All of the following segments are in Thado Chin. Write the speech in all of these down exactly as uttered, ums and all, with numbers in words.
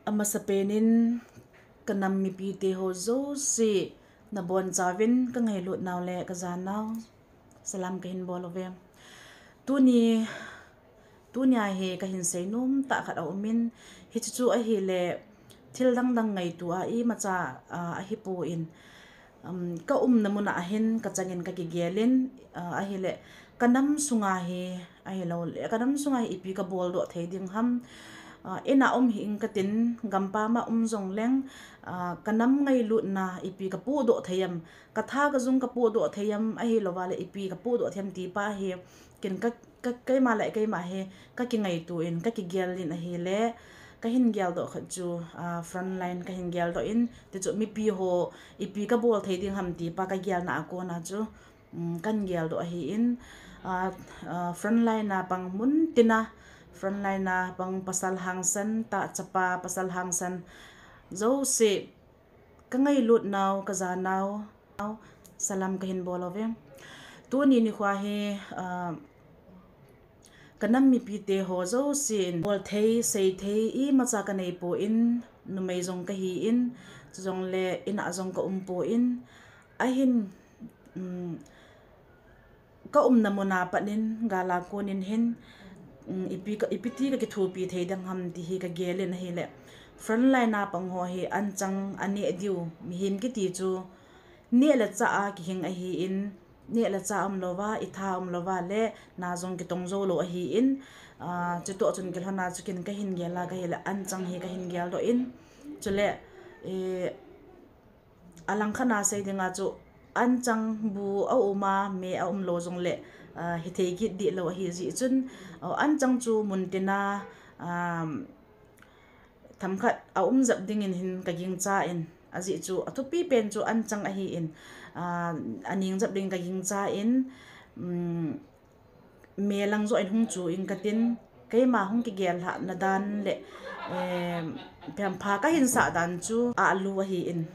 Amasapen in ka nam mipite ho jouse nabonchauvin ka ngailut nau le ka ja nau salam kahin bol uve. Tuni, tunia hi kahin seinom tah khat aumin, hiche chu ahile thil dang dang ngaito a imacha, ah, ahipon, um, ka umna muna hin ka changin ka kigelin, ah, ahile ka nam sunga hi, ahilou le, ka nam sunga hi ipi ka boldoh thei ding ham, ah, ina um hih in katin, gampam a um jongleng, ah, ka nam ngailutna ipi ka pohdoh thei am, ka tha ka jung ka pohdoh thei am, ahilouva le ipi ka pohdoh thei am ti pa hi, ken ka, ka, keima le keima hi ka kingaito in, ka kigel in ahile, kahin geldoh khat chu, ah, frontline kahin geldoh in, tichu mipi ho ipi ka bol thei ding ham ti pa ka gelna a kona chu, um, kahin geldoh ahin, ah, ah, frontline a pang muntina, frontline a pang pasal hangsan, ta chapa pasal hangsan jouse, ka ngailut nau, ka ja nau, salam kahin bol uve. Tuni nikho hi, ah, ka nam mipite ho jousen bol thei, sei thei imacha ka neipon, numei jong kahin, chujongle ina jong ka umpon, ahin, um, ka umna muna pat in, gal a kon in hin, um, ipi ka, ipi ti ka kithopi thei ding ham ti hi ka gelin ahile, frontline a pang ho hi anchang aneh diu, mihem kiti chu neh le chah a kihing ahin, neh le chah umlouva, i tha umlouva le, na jong kitong jou lou ahin, ah, chutoh chun kilhon a chu ken kahin gel a ka hile anchang hi kahin geldoh in, chule, eh, alangkhat a sei ding a chu anchang bu aum a, me aum lou jongle, ah, hithei kit dih lou ahi jeh chun, ah, anchang chu muntina, um, themkhat aum jep dingin hin ka gingchan, ajeh chu athupi pen chu anchang ahin, ah, aning jep ding ka gingchan, um, me lang joh in hung chu in katin, keima hung kigel lhahna dan le, eh, pempha kahin sah dan chu ahlu ahin.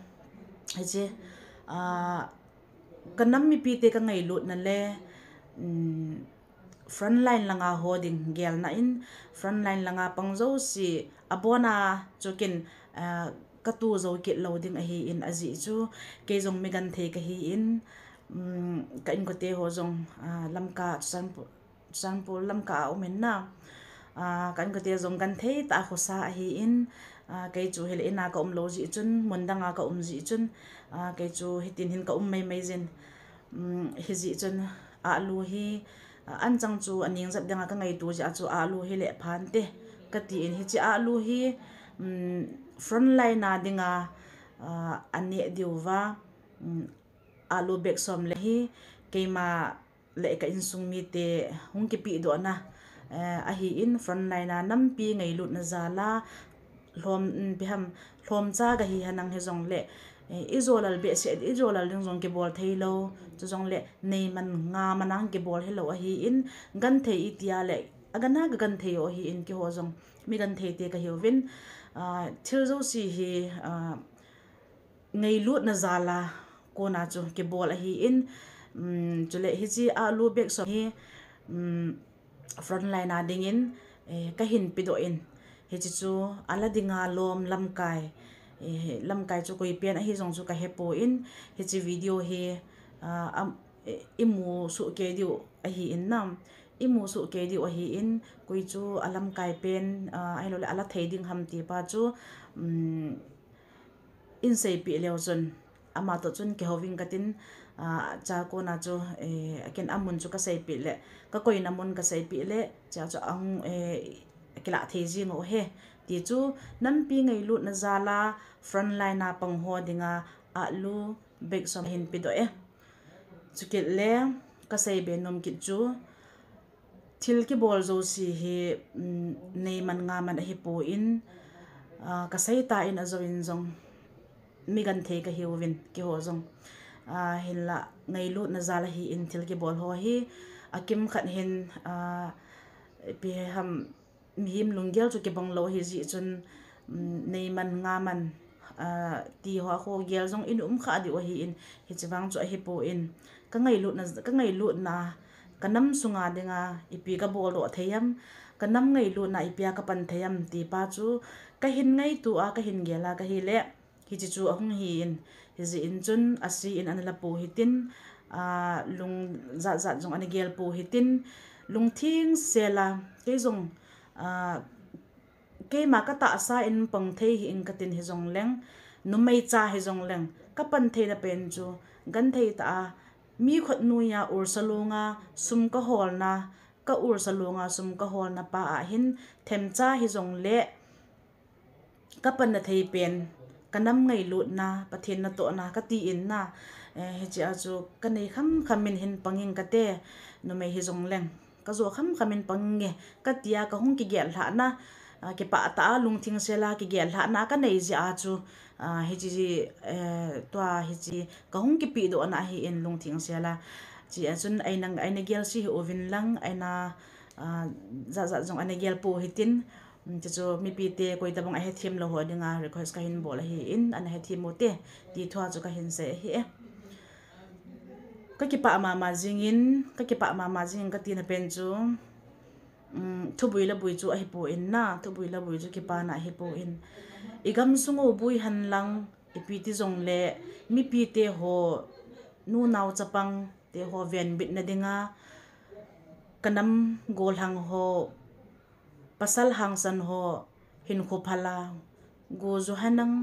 Hiche, ah, ka nam mipite ka ngailutna le, um, frontline langa ho ding gelna in, frontline langa pang jouse, abona chu ken, ah, ka tu jou kit lou ding ahin ajeh chu, kei jong mi genthei kahin, um, ka inkote ho jong, ah, Lamka, Churachandpur, Churachandpur Lamka a um in na. Ah, ka inkote jong genthei tah a khosa ahin, ah, kei chu hile ina ka um lou jeh chun, mun danga ka um jeh chun, ah, kei chu hitin hin ka um maimai jin. Um, hijeh chun ahlu hi, ah, anchang chu aning jep dinga ka ngaito jeh a chu ahlu hi le phante katin, hiche ahlu hi, um, frontline a dinga, ah, aneh diuva, um, ahlu bag som le hi keima le ka insung mite hung kipehdohna, eh, ahin frontline a nampi ngailutna jal a lhom, um, ipi ham, lhomcha kahi henlang hijongle, eh, i jolal behseh, i jolal ding jong kibol thei lou, chujongle neiman ngaman a kibol hilou ahin, genthei iti a le, agena ka genthei u ahin, keiho jong mi genthei te kahiuvin, ah, thil jouse hi, ah, ngailutna jal a kona chu kibol ahin, um, chule hiche ahlu bag som hi, um, frontline a dingin, eh, kahin pedoh in, hiche chu ala dinga lom lamkai, eh, lamkai chu koi pen ahi jong chu kahepon, hiche video hi, ah, am, eh, imu soh kei diu ahin na, imu soh kei diu ahin, koi chu alamkai pen, ah, ahilou le ala thei ding ham ti pa chu, um, in seipeh leu chun, ama toh chun kihou ving katin, ah, chua kona chu, eh, ken amun chu ka seipeh le, ka koina mun ka seipeh le, chua chu ahung, eh, kilah thei jing u ahi. Ti chu nampi ngailutna jal a frontline a pang ho dinga ahlu bag som hin pedoh e. Chukit le ka seibe nom kit chu, thil kibol jouse hi, um, neiman ngaman ahipon, ah, ka seitah in ajouvin jong mi genthei kahiuvin keiho jong, ah, hinla ngailutna jal ahin thil kibol ho hi akimkhat hin, ah, ipi ham, mihem lunggel chu kibang lou ahi jeh chun, um, neiman ngaman, ah, ti ho a kho gel jong in um kha diu ahin, hiche vang chu ahipon, ka ngailutna, ka ngailutna, ka nam sunga dinga ipi ka boldoh thei am, ka nam ngailutna ipi a ka pan thei am ti pa chu ka hin ngaito a, ka hin gel a ka hi le, hiche chu ahung hi in, hijeh in chun ase in ana la pou hitin, a, lung jat jat jong ana gel pou hitin, lungtheng sel a, kei jong, a, keima ka tahsa in pang thei hi in ka tin hijong leng, numei cha hijong leng, ka pan theina pen chu, genthei tah a, mi khut noiya ursa longa sum ka holna, ka ursa longa sum ka holna pa a hin themcha hijong le, ka panna thei pen, ka nam ngailutna, Pathen natohna, ka ti in na, eh, hiche a chu ka nei kham kham in hin pang in ka te, numei hijong leng. Ka jo kham kham in pang inge, ka ti a ka hung kigel lhahna, a, kipah tah a lungtheng sel a kigel lhahna ka nei jeh a chu, a, hiche, eh, tua hiche ka hung kipe doh na hi in lungtheng sel a. Hiche a chun eina, eina gel se hih uvin lang, eina, a, jat jat jong ana gel pou hitin, um, chuchu mipite koi tabang ahethem lou ho dinga request ka hin bol ahi in, ana hethem u te, ti thu a chu ka hin sei ahi e. Ka kipah mama jing in, ka kipah mama jing in ka tina pen chu, um, thubui le bui chu ahi poi na, thubui le bui chu kipana ahi poi. I gamsung u bui hen lang, ipi ti jong le, mipite ho, nu nao chapang te ho venbitna dinga, ka nam gollhang ho, pasal hangsan ho, hinkho phal a, go jo hen lang,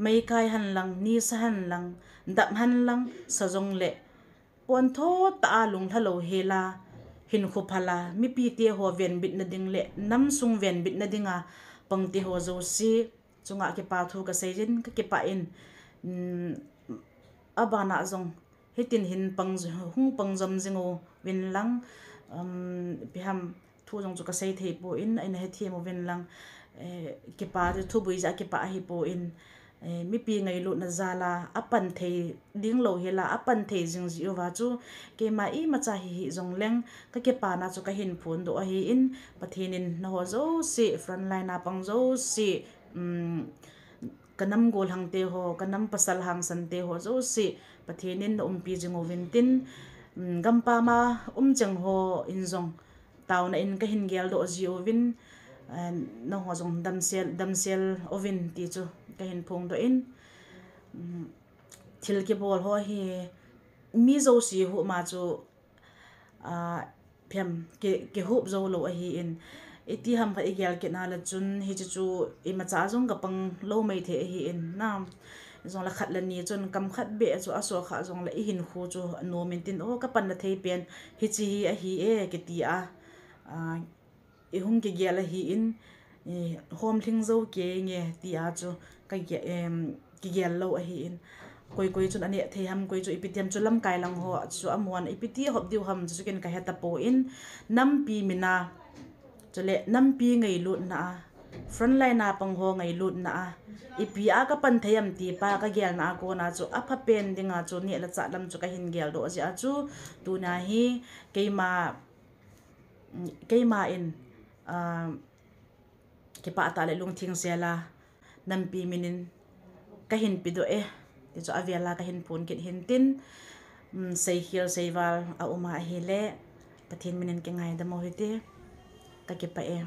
meikai hen lang, nisa hen lang, dap hen lang, sa jong le, pon tho tah a lunglha lou hel a, hinkho phal a, mipite ho venbitna ding le, nam sung venbitna dinga, pang te ho jouse, chunga kipa thu ka sei jin, ka kipah in, um, abana jong, hitin hin pang, hung pang jom jing uvin lang, um, ipi ham thu jong chu ka sei thei poi, eina hethem uvin lang, eh, kipa chu thubui jeh a kipah ahi poi, eh, mipi ngailutna jal a, apan thei ding lou hel a, apan thei jing jeh uva chu, keima imacha hi hih jong leng, ka kipana chu ka hin phondoh ahi in, Pathen in nangho jouse, frontline a pang jouse, um, ka nam gollhang te ho, ka nam pasal hangsan te ho jouse, Pathen in na umpi jing uvin tin, um, gampam a um cheng ho in jong, taona in ka hin geldoh ji uvin, eh, nangho jong damsel, damsel uvin ti chu ka hin phongdoh in, um, thil kibol ho hi mi jouse huhma chu, a, phem, ki, kihup jou lou ahi in. Iti ham khat i gel kit na le chun, hiche chu imacha jong ka pang lou mai thei ahi in. Na, jong le khat le ni chun kam khat beh chu aso kha jong le i hinkho chu anom in tin, o, ka panna thei pen hiche hi ahi e, kiti a, a, i hung kigel ahi in, i hom lhing jou kei nge ti a chu ka ge-, em, kigel lou ahi in. Koi koi chun aneh thei ham, koi chu ipi ti ham chu lamkai lang ho chu amun ipi ti hop diu ham chu ken ka he tapon, nampi min a, chule nampi ngailutna a, frontline a pang ho ngailutna a, ipi a ka pan thei am ti pa ka gelna a kona chu apha pen dinga chu neh le chah lam chu ka hin geldoh jeh a chu tuna hi keima, keima in, ah, kipah tah le lungtheng sel a nampi min in ka hin pedoh e, ti chu avel a ka hin phon kit hin tin, um, seikhel seival a um a ahile, Pathen min in kingaidam u hite, ka kipah e.